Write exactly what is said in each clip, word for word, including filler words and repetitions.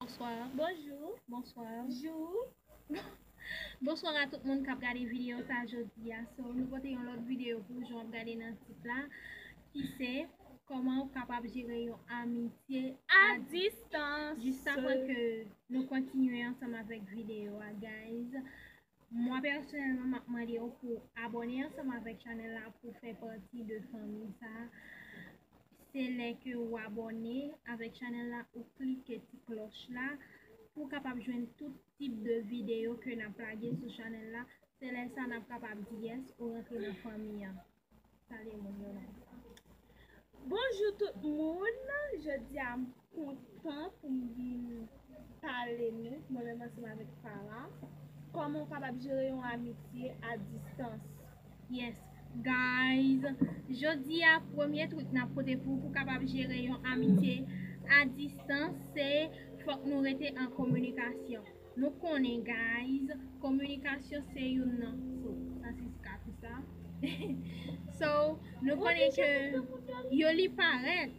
Bonsoir. Bonjou. Bonsoir. Jou. Bonsoir a tout moun k ap gade videyo sa jodi a. So, nou pote yon lòt videyo pou w, jan w ap gade nan tit la, ki se kòman ou kapab jere yon amitye a distans. Jis avan ke nou kontinye ansanm avèk videyo a, guys, mwen pèsonèlman, m ap mande w pou abòne ansanm avèk chanèl la pou fè pati de fanmi sa. Se lè ke ou abòne avèk chanèl la, ou klike ti klòch la pou w kapab jwenn tout tip de videyo ke n ap lage sou chanèl la. Se lè sa n ap kapab di yes, ou rantre nan fanmi an. Salye moun yo nan sa. Bonjou tout moun, jodi a m kontan pou m vin pale nou, mwen menm ansanm avèk Farah, kòman w kapab jere yon amitye a distans. Yes, guys, jodi a premye trik n ap pote pou w pou kapab jere yon amitye a distans, se fòk nou rete an kominikasyon. Nou konnen, guys, kominikasyon se youn nan, so, sa se ka pou sa. So, nou konnen ke yo li parèt.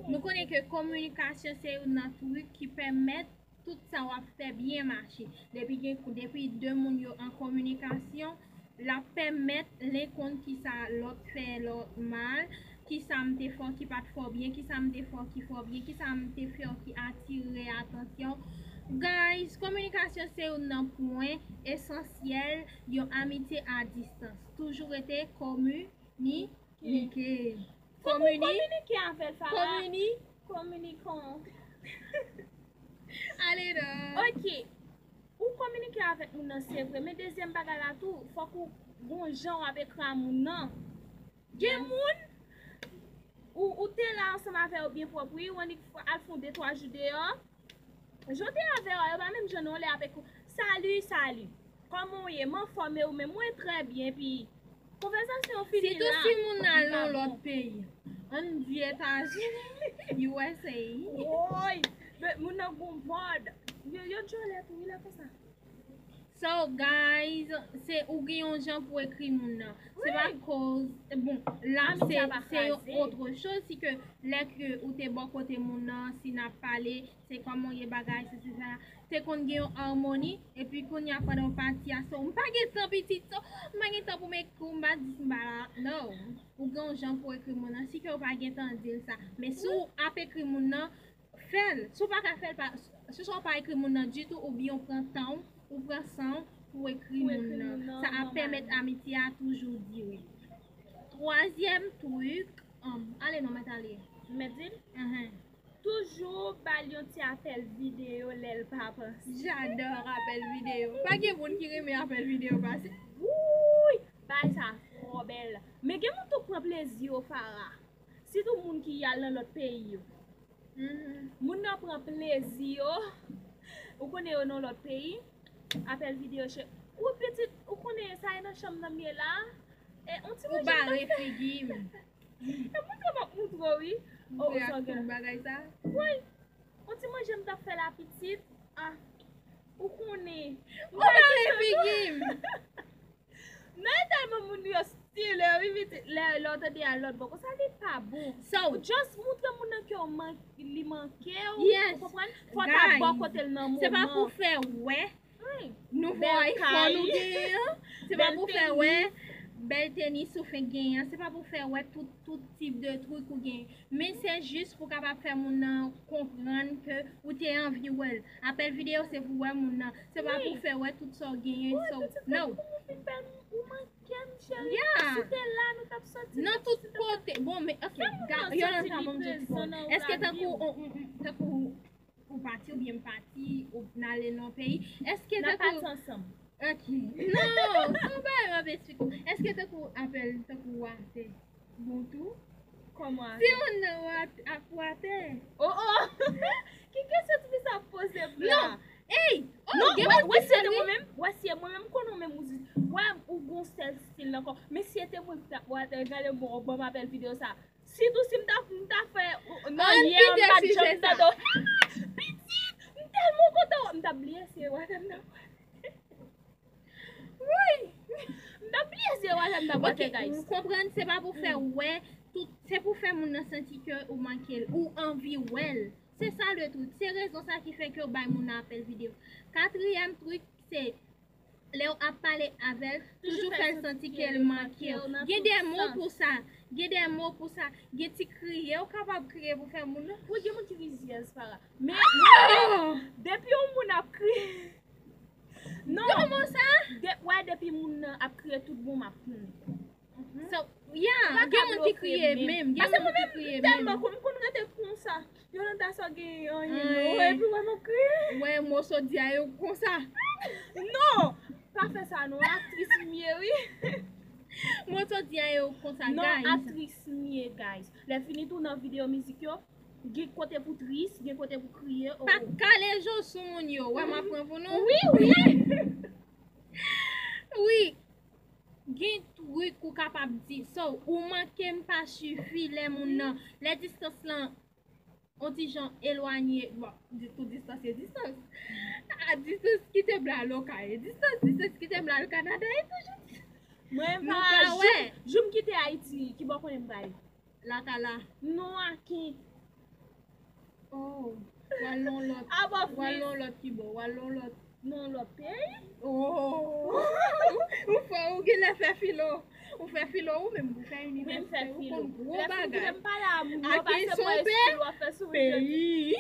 Nou konnen ke kominikasyon se youn nan trik ki pèmèt tout sa w ap fè byen mache. Depi gen, depi de moun yo an kominikasyon, l ap pèmèt len konn kisa lòt fè lòt mal, kisa m te fè w ki pa t fè w byen, kisa m te fè w ki fè w byen, kisa m te fè w ki atire atansyon w. Guys, kominikasyon se youn nan pwen esansyèl yon amitye a distans. Toujou rete kominike. Fòk ou komini-, kominike avè l, Farah. Komini-, kominikon. Ale non. Ok. Ou kominike avèk moun nan, se vre. Men dezyèm bagay la tou, fòk ou gon jan w ap ekri a moun nan. Gen moun, ou, ou te la ansanm avè yo byen pwòp, wi, ou annik al fè yon de twa jou deyò. Jan w te avè yo a, yo pa menm jan non, lè ap ekri w, "Salut, salut. Kòman w ye? M anfòm e ou menm?" "Mwen trè byen," epi konvèsasyon an fini la. Sitou si moun nan al nan lòt peyi. Ann di Etazini, U S A. Woy, men moun nan gon mòd. Yo, yo djòlè tou, wi, lè konsa. So, guys, se ou gen yon jan pou ekri moun nan. Se pa koz, bon, la, se, se yon otre choz, si ke lè ke ou te bò kote moun nan, si n ap pale, se kòman w ye bagay, se, se sa. Te konn gen yon amoni, epi kounye a pandan w pati a, so, m pa gen tan pitit, so, m pa gen tan pou m ekri w, m pa di, m pa la, no. Ou gen yon jan pou ekri moun nan, si ke w pa gen tan di l sa. Men si w ap ekri moun nan, fè l. Si w pa ka fè l, pa, si w pa ekri moun nan ditou, oubyen w pran tan w, ou pran san w pou ekri moun nan. Sa ap pèmèt amitye a toujou dire. Twazyèm trik, um, ale non, mèt ale. Mèt di l? Toujou ba l yon ti apèl videyo lè l pa panse. J'adore apèl videyo. Pa gen moun ki renmen apèl videyo pase. Wouy! Bagay sa twò bèl. Men gen moun tou k pran plezi yo, Farah. Sitou moun ki al nan lòt peyi yo. Moun nan pran plezi yo. Ou konnen yo nan lòt peyi. Apèl videyo che. Ou pitit, ou konnen sa e nan chanm nan m ye la. E on ti manje m t ap fè. Ou bare figi m. E montre m ap montre w, wi. Oh, sa gen bagay sa. Woy. On ti manje m t ap fè la pitit. Ah. Ou konnen. Ou bare figi m. Non, e tèlman moun yo style, wi, pitit. Lè, lè w tande al lòt bò konsa, li pa bon. So, just montre moun nan ke w man-, li manke w, ou konprann? Fò w ta bò kote l nan moman. Se pa pou fè wè nouvo iPhone ou genyen an. Se pa pou fè wè bèl tenis ou fenk genyen an. Se pa pou fè wè tout, tout tip de trik ou genyen. Men se jis pou kapab fè moun nan konprann ke ou te anvi wè l. Apèl videyo se pou wè moun nan. Se pa pou fè wè tout sa w genyen, so, no. Ou manke m, cheri. Si w te la, nou t ap soti. Nan tout kote. Bon, men, ok, Yolanda, ban m di yon ti pawòl. Èske tankou, tankou ou pati oubyen m pati, ou n ale nan yon peyi, èske tankou... N ap pati ansanm. Ok. Non, se yon bagay m ap eksplike w. Èske tankou apèl, tankou w atè, bon tou? Kòman atè? Si moun nan w atè, ap w atè. Oh, oh! Ki kesyon ti fi sa ap poze m la? Non! Ey! Oh, non, gen wè, moun wè, ki si se te mwen menm, wè, si se mwen menm, m konnen w menm ou di, wè, ou gon sèl stil nan kò. Men si se te mwen ki t ap w atè, gade bon, ban m apèl videyo sa. Sitou si m ta, m ta fè, nan yè, m pa t janm tande w. Pitit, m tèlman kontan, m t ap bliye se w atè m t ap w atè. Woy! M t ap bliye se w atè m t ap w atè, guys. Ok, ou konprann, se pa pou fè wè, tout, se pou fè moun nan santi ke ou manke l, ou anvi wè l. Se sa le truc. Se rezon sa ki fè ke w bay moun nan apèl videyo. Katriyèm truc, se lè w ap pale avè l, toujou fè l santi ke l manke w. Gen de mo pou sa. Gen de mo pou sa. Gen ti kriye, w kapab kriye pou fè moun nan. Wi, gen moun ki rizyèz, Farah. Men, depi yon moun ap kriye. Non. Kòman sa? De, wè, depi moun nan ap kriye tout bon, m ap tande. So, yeah, gen moun ki kriye menm, gen moun ki kriye menm. Tèlman konn, konn rete konsa. Yolanda sa gen anyen non, epi wè m ap kriye. Wè, moso di a yo konsa. Non, pa fè sa non, aktris m ye wi. Moso di a yo konsa, guys. Non, aktris m ye, guys. Lè fini tou nan videyo mizik yo, gen kote pou tris, gen kote pou kriye. Pa kale je w sou moun yo, wè m ap pran pou nou. Wi, wi. Wi. Gen truc ou kapab di. So, ou manke m pa sifi lè moun nan, lè distans lan, on ti jan elwanye, bon, di, tout distans se distans. A distans kite m la lokal, distans, distans kite m la Kanada, e toujou. Mwen pa wè. Jou m kite Ayiti, ki bò konnen m prale? Lakay la. Non, Aken. Oh, w al nan lòt. W al nan lòt ki bò, w al nan lòt. Nan lòt peyi? Oh. Ou fè, ou genlè fè filo. Ou fè filo ou menm, ou fè inivèsite, ou konn gwo bagay. Lè fè filo, m pale a moun yo, pase mwen estil w ap fè sou peyi.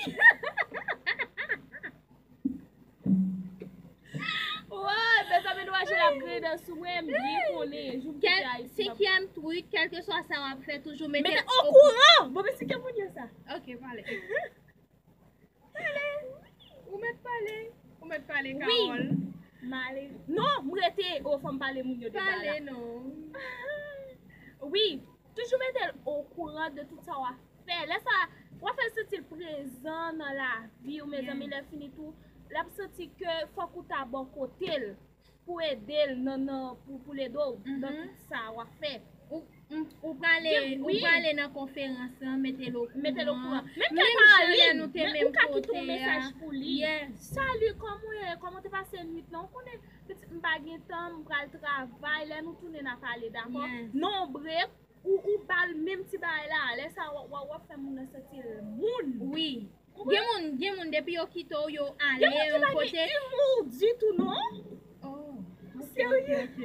Woy, mezanmi, nou achte la gridan sou mwen, m byen konnen, jou m kite Ayiti. Senkyèm truc, kèlkeswa sa w ap fè, toujou mete okouran. Bon, men si ke moun yo sa. Ok, pale. Pale. Ou mèt pale. Ou mèt pale, Carole. Male. Non, m rete. O, fò m pale moun yo deja la. Pale non. Wi, toujou mete l okouran de tout sa w ap fè. Lè sa, w ap fè l santi l prezan nan lavi w, mezanmi, lè fini tou, l ap santi ke fòk ou ta bò kote l pou ede l nan, nan, pou, pou l ede w nan tout sa w ap fè. Ou, ou, ou prale, ou prale nan konferans lan, mete l okouran. Mete l okouran. Menm jan lè nou te menm kote a. Salut, kòman w ye? Kòman te pase nwit lan? Ou konnen, pitit m pa gen tan, m pral travay. Lè nou tounen, n a pale, dakò? Non, bref, ou, ou ba l menm ti bagay la. Lè sa, w, w, w ap fè moun nan santi l moun. Wi. Gen moun, gen moun, depi yo kite w, yo ale yon kote. Gen moun ki pa gen humour ditou, non. Oh, ok, ok, ok.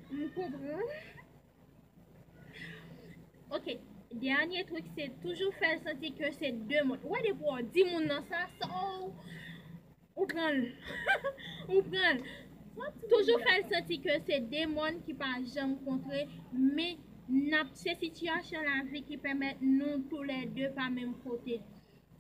M konprann. Ok, dènye truc, se toujou fè l santi ke se de mond. Ou wè depi w di moun nan sa, sa w, ou pran l. Ou pran l. Toujou fè l santi ke se de mond ki pa janm kontre, men n ap, se sitiyasyon lavi ki pèmèt nou toulède pa menm kote.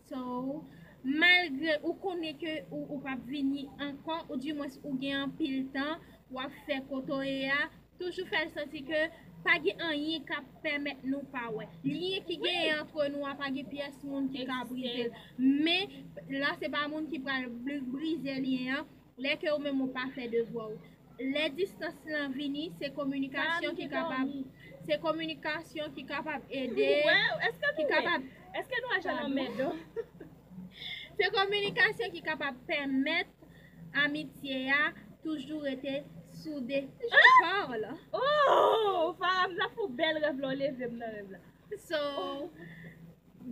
So, malgre ou konnen ke ou, ou p ap vini ankò, oudimwens ou gen anpil tan, w ap fè kote w ye a, toujou fè l santi ke pa gen anyen k ap pèmèt nou pa wè. Lyen ki genyen antre nou a, pa gen pyès moun ki ka brize l. Men, la se pa moun ki pral bri-, brize lyen an, lè ke ou menm ou pa fè devwa w. Lè distans lan vini, se kominikasyon ki kapab, se kominikasyon ki kapab ede, ki kapab, èske nou al nan mèd? Se kominikasyon ki kapab pèmèt amitye a toujou rete soude. Je parle. Oh, Farah, m t ap fè yon bèl rèv lè w leve m nan rèv la. So,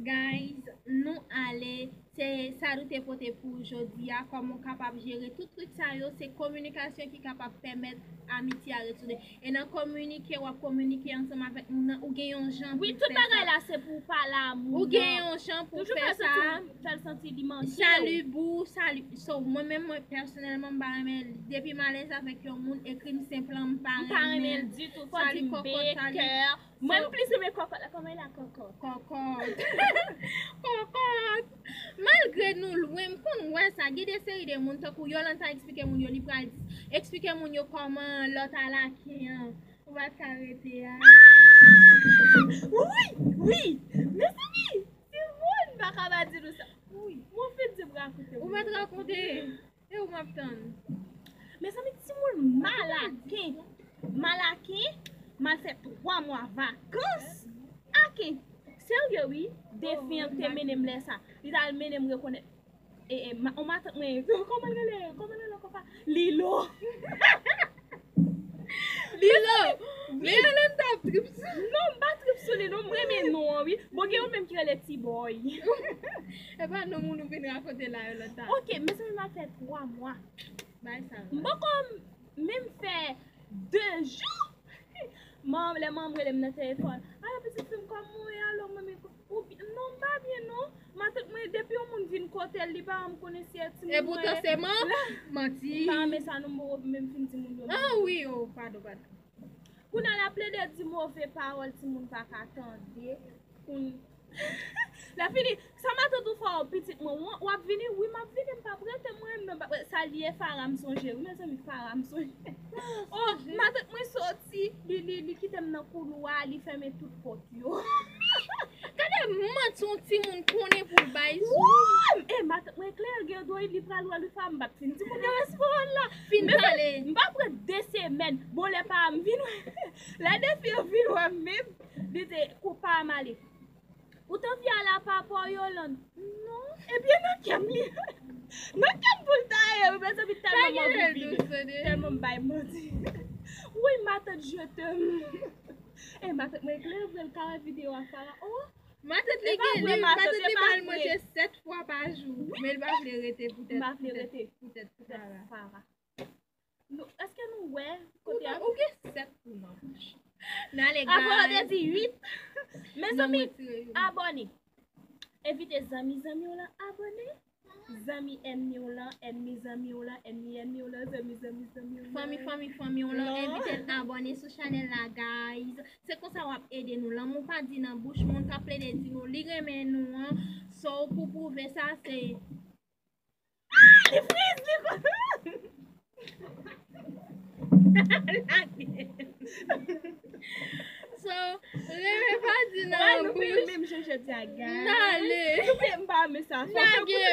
guys, nou ale. Se sa nou te pote pou jodi a. Kòman w kapab jere tout trik sa yo? Se kominikasyon ki kapab pèmèt amitye a ret soude. E nan kominike, w ap kominike ansanm avèk moun nan. Ou gen yon jan pou fè sa. Wi, tout bagay la, se pou w pale a moun nan. Ou gen yon jan pou w fè sa. Toujou fè l santi, fè l santi li manke w. Salut boo, salut. So, mwen menm, mwen pèsonèlman, m pa renmen, depi m alèz avèk yon moun, ekri m senplan, m pa renmen l ditou. Fò w di m boo, kè. Mwen, m plis renmen kòkòt la. Kòman e la, kòkòt? Kòkòt. Kòkòt. Malgre nou lwen, m konn wè sa. Gen de seri de moun, tankou Yolanda eksplike moun yo, li pral eksplike moun yo kòman lòt a lake an. Ou pa t ka rete a. Wi, wi. Mezanmi, timoun, m pa ka pa di nou sa. Wi. Mwen fin di m rakonte. Ou mèt rakonte. E ou m ap tann. Mezanmi, timoun, m al Aken. M al Aken, m al fè twa mwa vakans. Aken. Serye, wi. Defen an te mennen m lè sa. Li t al mennen m rekonèt. E, e, ma-, on matant mwen, kòman l rele? Kòman l rele ankò, pa? Lilo. Lilo. Men Yolanda ap trip sou. Non, m pa trip sou li, non, m renmen non an, wi. Bon, gen yon menm ki rele T-Boy. E pa non moun ou vin rakonte la, Yolanda. Ok, mezanmi, m ap fè twa mwa. Bay sa. M poko menm fè de jou. Man, lè manman m rele m nan telefòn. Alo, pitit fi m, kòman w ye? Alo, manmi, ou byen? Non, m pa byen, non. Matant mwen, depi yon moun vin kote l, li pa janm konnen si e timoun. E poutan se man-, manti. M pa renmen sa, non, m poko menm fin di moun yo. Ah wi, oh, padon, padon. Kounye a l ap plede di move pawòl, timoun pa ka tande. Koun- Lè fini, sa matant ou fè w, pitit mwen, w ap vini? Wi, m ap vini, m p ap rete, mwen menm, m p ap rete. Sa l ye, Fara m sonje, wi, mezanmi, Fara m sonje. Oh, matant mwen soti, li, li, li kite m nan koulwa, li fèmen tout pòt yo. Gade manti yon timoun konnen pou l bay sou. Wouy! E matant mwen klè, gen dwa li pral wè li fè, m p ap fin di moun yo rès pawòl la. Fin pale. M p ap ret de semèn. Bon, lè pa m vin wè. Lè de fi yo vin wè m menm, li te kou pa m ale. Poutan fi a la pa pa w, Yolanda. Non, ebyen nan kè m li. Nan kè m pou l ta ye, wi, mezanmi, tèlman m anvi vini. Tèlman m bay manti. Wi, matant, je t'aime. E matant mwen klè vre, l ka wè videyo a, Fara. Oh, Matant li gen, li, matant li ba l manje sèt fwa pa jou. Men l pa vle rete poutèt, poutèt, poutèt Fara. Èske nou wè kote a? Ou gen sèt kou nan bouch. N ale, guys. Apre w te di uit. Mezanmi, abòne. Envite zanmi zanmi w lan abòne. Zanmi ènmi w lan, ènmi zanmi w lan, ènmi ènmi w lan, zanmi zanmi zanmi w lan. Fanmi fanmi fanmi w lan, envite l abòne sou chanèl la, guys. Se konsa w ap ede nou. Lanmou pa di nan bouch, moun k ap plede di nou li renmen nou an. So, pou pwouve sa, se. Ah, li friz, li kon. So, renmen pa di nan bouch. N ale. M pa renmen sa. Lage.